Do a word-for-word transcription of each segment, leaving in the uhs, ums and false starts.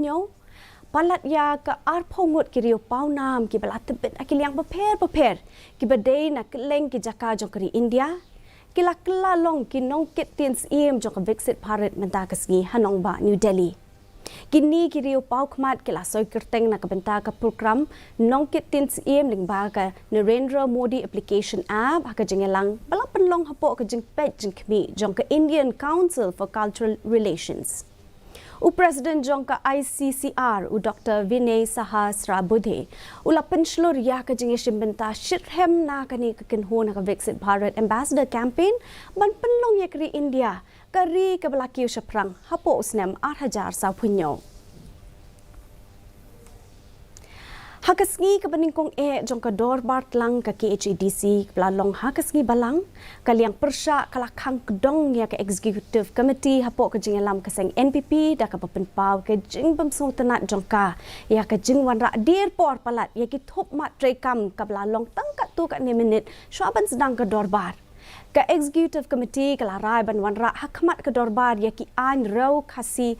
Hynñiew, palat ïa ka arphew ngut ki riew pawnam kiba la tbit ha ki liang bapher bapher kiba dei na kylleng ki jaka jong ka ri India, ki la kylla long ki nongkit tien syiem jong ka Viksit Bharat mynta ka sngi ha nongbah New Delhi. Kine ki riew paw khmat ki la soi kyrteng na ka bynta ka program nongkit tien syiem lyngba ka Narendra Modi Application App ha ka jingïalang ba la pynlong hapoh ka jingpeit jingkhmih jong ka Indian Council for Cultural Relations. U President jong ka I C C R, u Doctor Vinay Sahasrabudhe, u la pynshlur ïa ka jingïashim bynta shitrhem na kane ka kynhun ha ka Viksit Bharat Ambassador Campaign ban pynlong ïa ka ri India ka ri kaba la kiew shaphrang hapoh u snem ar hajar sawphew hynñiew. Ha ka sngi kaba nyngkong eh jong ka dorbar tlang ka K H A D C kaba la long ha ka sngi Balang, ka liang pyrshah ka la khang kdong ïa ka Executive Committee hapoh ka jingïalam ka seng N P P da kaba pynpaw ka jingbymsngewtynnat jong ka ïa ka jingwanrah dier por palat ïa ki thup mat treikam kaba la long tang katto katne minit shuwa ban sdang ka dorbar. Ka Executive Committee ka la rai ban wanrah ha khmat ka dorbar ïa ki aiñ Rew Khasi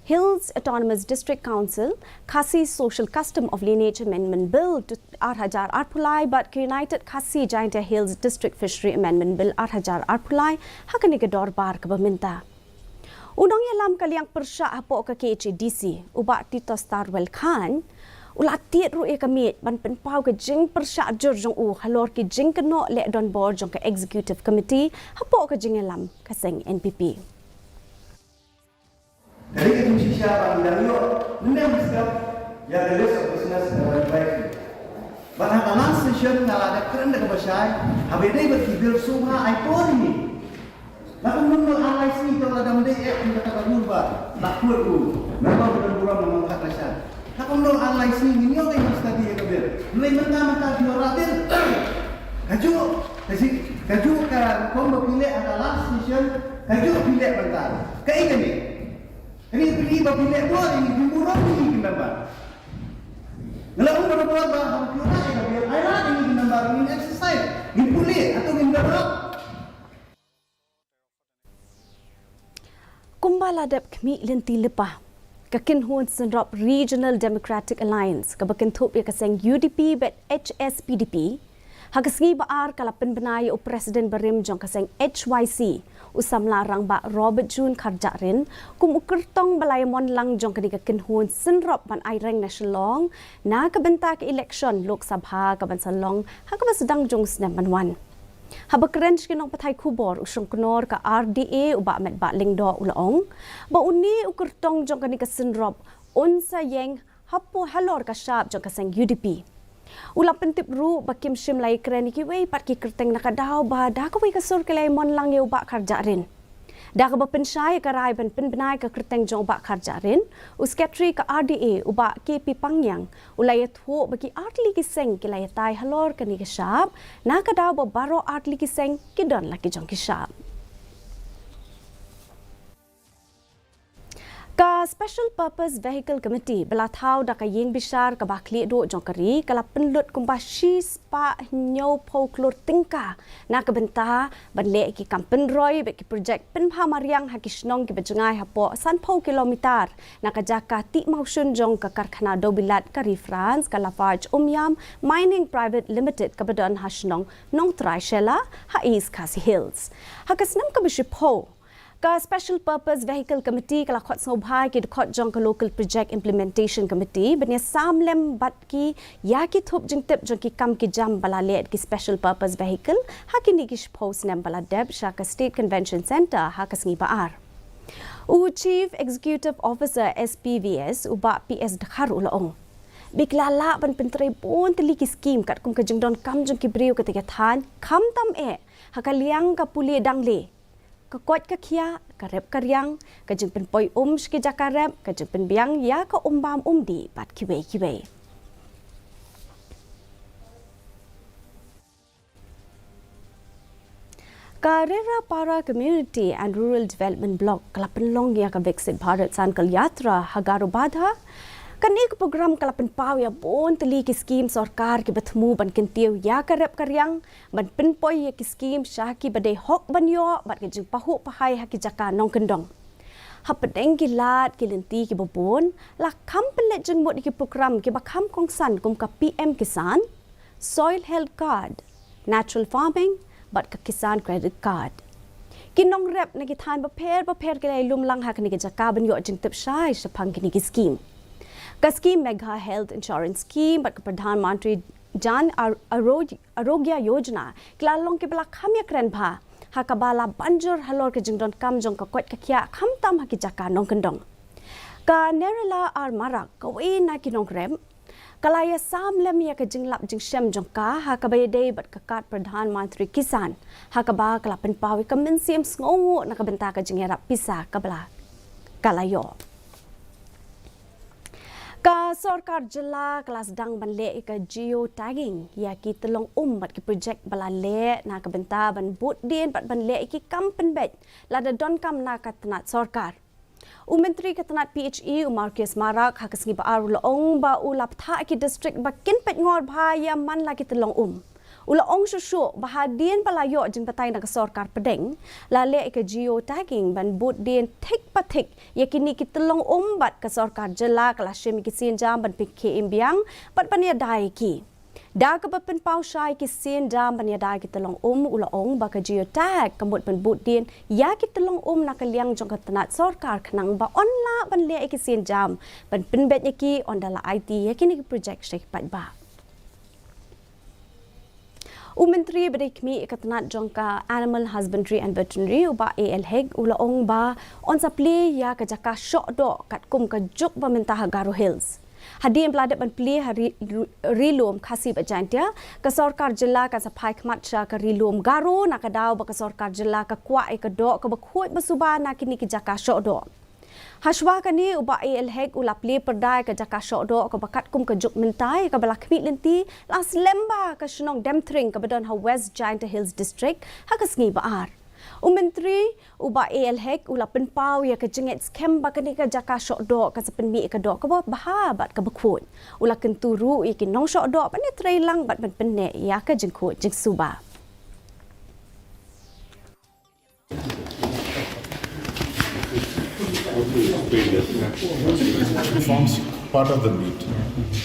Hills Autonomous District Council, Khasi Social Custom of Lineage Amendment Bill ar hajar arphew lai bad ka United Khasi Jaintia Hills District Fishery Amendment Bill ar hajar arphew lai ha kane ka dorbar kaba mynta. U nongïalam ka liang pyrshah hapoh ka K H A D C, u Bah Titosstarwell Chyne, u la tied ruh ïa ka miej ban pynpaw ka jingpyrshah jur jong u halor ki jingkynnoh leh donbor jong ka Executive Committee hapoh ka jingïalam ka seng N P P. Ka dei ka jingshisha ba ngi dang ïoh, ngi dang step ïa ka list of business kaba ngi bai. Bad ha ka last session nga la dep kren da kaba shai, haba ïadei bad ki bill sngewbha ai por ïa ngi. La kumno ar lai sngi to la dang dei eh kum kata ka rule ba la kut u member ba don burom ba ngam khat rashan. La kumno ar lai sngi ngin ïoh ka study ïa ka bill. Hynrei mynta mynta ki ïoh la bill. Kajuh ka ji kajuh ka rukom ba phi leh ha ka last session, kajuh phi leh mynta. Kaei kane? Kane phi ba phi leh bor ïa ngi, phi burom ïa ngi ki member. Nga la ong barabor ba haba phi ïoh la ïa ka bill, ai lad ïa ngi ki member, ngin exercise, ngin pule, hato ngin develop. Kumba la dep khmih lynti lypa, ka kynhun synrop Regional Democratic Alliance kaba kynthup ïa ka seng U D P bad H S P D P, ha ka sngi ba ar ka la pynbna ïa u President barim jong ka seng H Y C, u samla Rangbah Robert June Kharjahrin, kum u kyrtong ba la ïamon lang jong kane ka kynhun synrop ban aireng na Shillong na ka bynta ka election Lok Sabha kaban sa long ha kaba sdang jong u snem ban wan. Haba kren sha ki nongpathai khubor, u shongknor ka R D A u Bah Metbah Lyngdoh u la ong ba une u kyrtong jong kane ka synrop un sa ïeng hapoh halor ka shap jong ka seng U D P. U la pyntip ruh ba kim shym la ïakren ïa kiwei pat ki kyrteng na ka daw ba da kawei ka sur ki la ïamon lang ïa u Bah Kharjahrin. Da kaba pynshai ïa ka rai ban pynbna ïa ka kyrteng jong u Bah Kharjahrin, u Secretary ka R D A u Bah K P Pangngiang u la ïathuh ba ki artylli ki seng ki la ïatai halor kane ka shap, na ka daw ba baroh artylli ki seng ki don la ki jong ki shap. Ka Special Purpose Vehicle Committee ba la thaw da ka ïing bishar kaba khlieh duh jong ka ri ka la pynlut kumba shispah hynñiewphew klur tyngka na ka bynta ban leh ki kam pynroi bad ki projek pynbha mariang ha ki shnong kiba jngai hapoh sanphew kilometer na ka jaka tih mawshun jong ka karkhana dewbilat ka ri France ka Lafarge Ommiam Mining Private Limited kaba don ha shnong Nongtrai Shella ha East Khasi Hills. Ha ka snem kaba shiphew, ka Special Purpose Vehicle Committee ka la khot sngewbha ïa ki dkhot jong ka Local Project Implementation Committee ban ïasam lem bad ki ïa ki thup jingtip jong ki kam ki jam ba la leh da ki Special Purpose Vehicle ha kine ki shiphew snem ba la dep sha ka State Convention Centre ha ka sngi ba ar. U Chief Executive Officer S P V S u Bah P S Dkhar u la ong ba ki la lah ban pyntrei bun tylli ki skim katkum ka jingdonkam jong ki briew kata ka thaiñ, khamtam eh ha ka liang ka pule dangle, ka koit ka khiah, ka rep ka riang, ka jingpynpoi um sha ki jaka rep, ka jingpynbiang ïa ka um bam um dih bad kiwei kiwei. Ka Rerapara Community and Rural Development Block ka la pynlong ïa ka Viksit Bharat Sankalp Yatra ha Garobadha. Kane ka program ka la pynpaw ïa bun tylli ki skim sorkar kiba thmu ban kyntiew ïa ka rep ka riang, ban pynpoi ïa ki skim sha kiba dei hok ban ïoh bad ka jingpahuh pahai ha ki jaka nongkyndong. Hapdeng ki lad ki lynti kiba bun, la kham pynleit jingmut ïa ki program kiba kham kongsan kum ka P M Kisan, Soil Health Card, Natural Farming, bad ka Kisan Credit Card. Ki nongrep na ki thaiñ bapher bapher ki la ïalum lang ha kane ka jaka ban ïoh jingtip shai shaphang kine ki skim. Ka skim Megha Health Insurance Scheme bad ka Pradhan Mantri Jan Ar- Arog- Arogya Yojana ki la long kiba la kham ïakren bha, ha kaba la ban jur halor ka jingdonkam jong ka koit ka khiah khamtam ha ki jaka nongkyndong. Ka Nerila R Marak, kawei na ki nongrep, ka la ïasam lem ïa ka jinglap jingshem jong ka ha kaba ïadei bad ka kad Pradhan Mantri Kisan, ha kaba ka la pynpaw ïa ka mynsiem sngewnguh na ka bynta ka jingïarap pisa kaba la ka la ïoh. Ka sorkar jylla ka la sdang ban leh ïa ka geotagging ïa ki tyllong um bad ki projek ba la leh na ka bynta ban bud dien bad ban leh ïa ki kam pynbeit lada donkam na ka tnat sorkar. U Myntri ka tnat P H E u Marcuise Marak ha ka sngi ba ar u la ong ba u la bthah ki district ba kin peit ngor bha ïa man la ki tyllong um. U la ong shuh shuh ba hadien ba la ïoh jingbatai na ka sorkar pdeng, la leh ïa ka geotagging ban bud dien thik pa thik ïa kine ki tyllong um bad ka sorkar jylla ka la shim ïa ki sienjam ban pynkhie im biang bad ban ïada ïa ki. Da kaba pynpaw shai ki sienjam ban ïada ïa ki tyllong um, u la ong ba ka geotag ka mut ban bud dien ïa ki tyllong um na ka liang jong ka tnat sorkar khnang ba yn lah ban leh ïa ki sienjam ban pynbeit ïa ki ynda la aiti ïa kine ki projek sha ki paidbah. U Myntri ba dei khmih ïa ka tnat jong ka Animal Husbandry and Veterinary, u Bah A L Hek, u la ong ba yn sa plie ïa ka jaka shoh doh katkum ka juk ba mynta ha Garo Hills. Hadien ba la dep ban plie ha ri, ri, Ri Lum Khasi bad Jaintia, ka sorkar jylla kan sa phai khmat sha ka Ri Lum Garo na ka daw ba ka sorkar jylla ka kwah ïa ka doh kaba khuid ba suba na kine ki jaka shoh doh. Hashwa kane, u Bah A L Hek u la plie pyrda ïa ka jaka shoh doh kaba katkum ka juk mynta ïa kaba la khmih lynti, la slem ba ka shnong Demthring kaba don ha West Jaintia Hills District ha ka sngi ba ar. U Myntri u Bah A L Hek u la pynpaw ïa ka jingngeit skhem ba kane ka jaka shoh doh kan sa pynmih ïa ka doh kaba bha bad kaba khuid. U la kyntu ruh ïa ki nongshoh doh ban ïatrei lang bad ban pynneh ïa ka jingkhuid jingsuba. Forms part of the meat.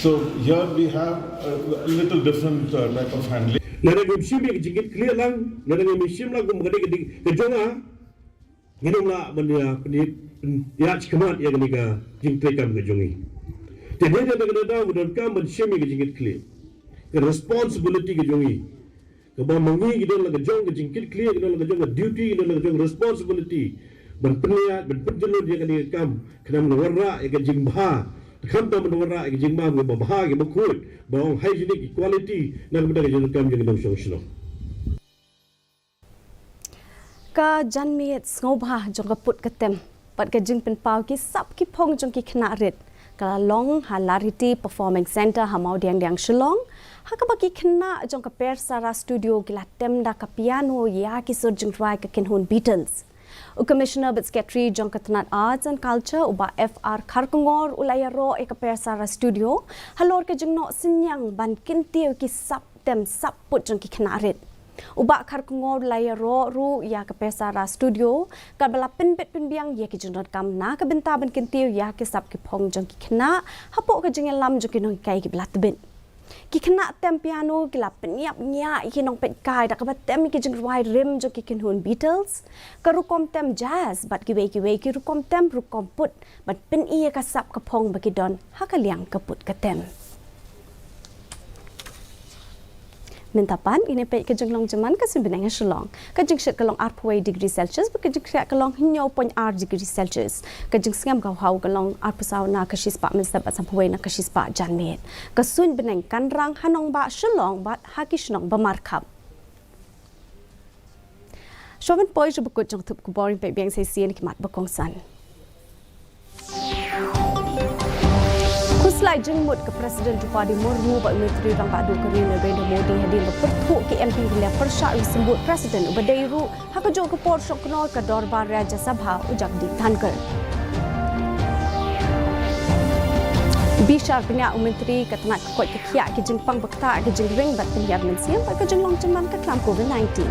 So here we have a, a little different, uh, type of handling. Lada ngim shim ïa ka jingkitkhlieh lang, lada ngim shim lang kum ka dei ka dei ka jong nga, ngin ym lah ban ïa, ban ïa, ban ïa shikmat ïa kane ka jingtrei kam ka jong ngi. Te dei da kane da ka donkam ban shim ïa ka jingkitkhlieh. Ka responsibility ka jong ngi. Kaba ma ngi ki don la ka jong ka jingkitkhlieh, ki don la ka jong ka duty, ki don la ka jong ka responsibility ban pynïaid, ban pynjulor ïa kane ka kam, khnang ban wanrah ïa ka jingbha. Khamtam ban wanrah ïa ka jingbam kaba bha, kaba khuid, ba ong hygienic, quality, na ka bynta ka jingdonkam jong ki nongshong shnong. Ka janmiet sngewbha jong ka put ka tem bad ka jingpynpaw ki sap ki phong jong ki khynnah rit ka la long ha Lariti Performing Centre ha Mawdiangdiang, Shillong, ha kaba ki khynnah jong ka Persara Studio ki la tem da ka piano ïa ki sur jingrwai ka kynhun Beatles. U Commissioner bad Secretary jong ka tnat Arts and Culture, u Bah F R Kharkongor, u la ïaroh ïa ka Persara Studio halor ka jingnoh synñiang ban kyntiew ki sap tem sap put jong ki khynnah rit. U Bah Kharkongor u la ïaroh ruh ïa ka Persara Studio kaba la pynbit pynbiang ïa ki jingdonkam na ka bynta ban kyntiew ïa ki sap ki phong jong ki khynnah hapoh ka jingïalam jong ki nonghikai kiba la tbit. Ki khynnah tem piano ki la pynïap ñiah ïa ki nongpeitkai da kaba tem ïa ki jingrwai rim jong ki kynhun Beatles, ka rukom tem jazz bad kiwei kiwei ki rukom tem rukom put ban pyni ïa ka sap ka phong ba ki don ha ka liang ka put ka tem. Mynta pat ngin ïa peit ka jinglong jingman ka suiñ bneng ha Shillong. Ka jingshit ka long arphew wei degree Celsius bad ka jingkhriah ka long hynñiew point ar degree Celsius. Ka jingsngem ka hau ka long arphew saw na ka shispah mynstep bad sanphew wei na ka shispah janmiet. Ka suiñ bneng kan rang ha nongbah Shillong bad ha ki shnong ba markhap. Shuwa ban poi sha ba kut jong ka thup khubor, ngin peit biang sa shisien ki mat ba kongsan. Khuslai jingmut ka President Droupadi Murmu bad u Myntri Rangbah Duh ka ri Narendra Modi hadien ba pyrthuh ki M P ban leh pyrshah ïa u symbud President uba dei ruh ha kajuh ka por shongknor ka dorbar Rajya Sabha, u Jagdeep Dhankhar. Bishar bniah u Myntri ka tnat ka koit ka khiah, ki jingpang ba ktah, ki jingring bad pynhiar mynsiem bad ka jinglong jingman ka klam covid nineteen.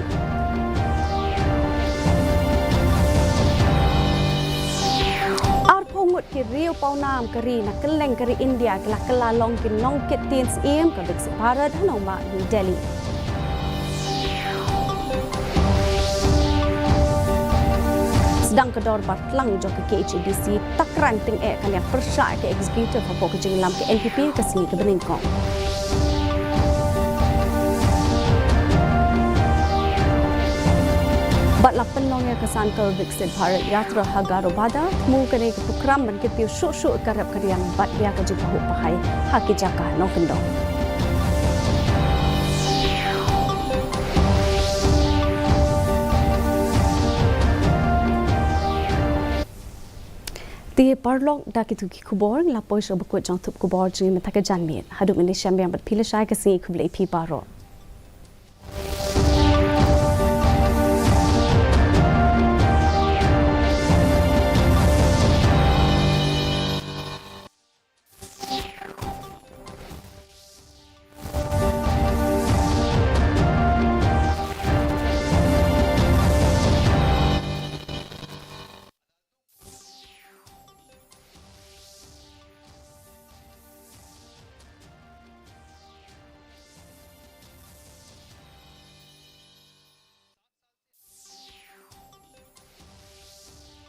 Ki riew pawnam ka ri na kylleng ka ri India ki la kylla long ki nongkit tien syiem ka Viksit Bharat ha nongmah New Delhi. Sdang ka dorbar tlang jong ka K H A D C, ta kren tyngeh ka liang pyrshah ka executive hapoh ka jingïalam ka N P P ka sngi kaba nyngkong. Bad la pynlong ïa ka Sankalp Viksit Bharat Yatra ha Garo Bhadar, thmu kane ka prokram ban kyntiew shuh shuh ka rep ka riang bad ïa ka jingpynhun pynhai ha ki jaka nongkyndong. Te paralok, da kito ki khubor ngi la poi sha ba kut jong thup khubor jong ngi mynta ka janmiet. Haduh mynne shem biang bad phi lashai, ka sngi khublei phi baroh.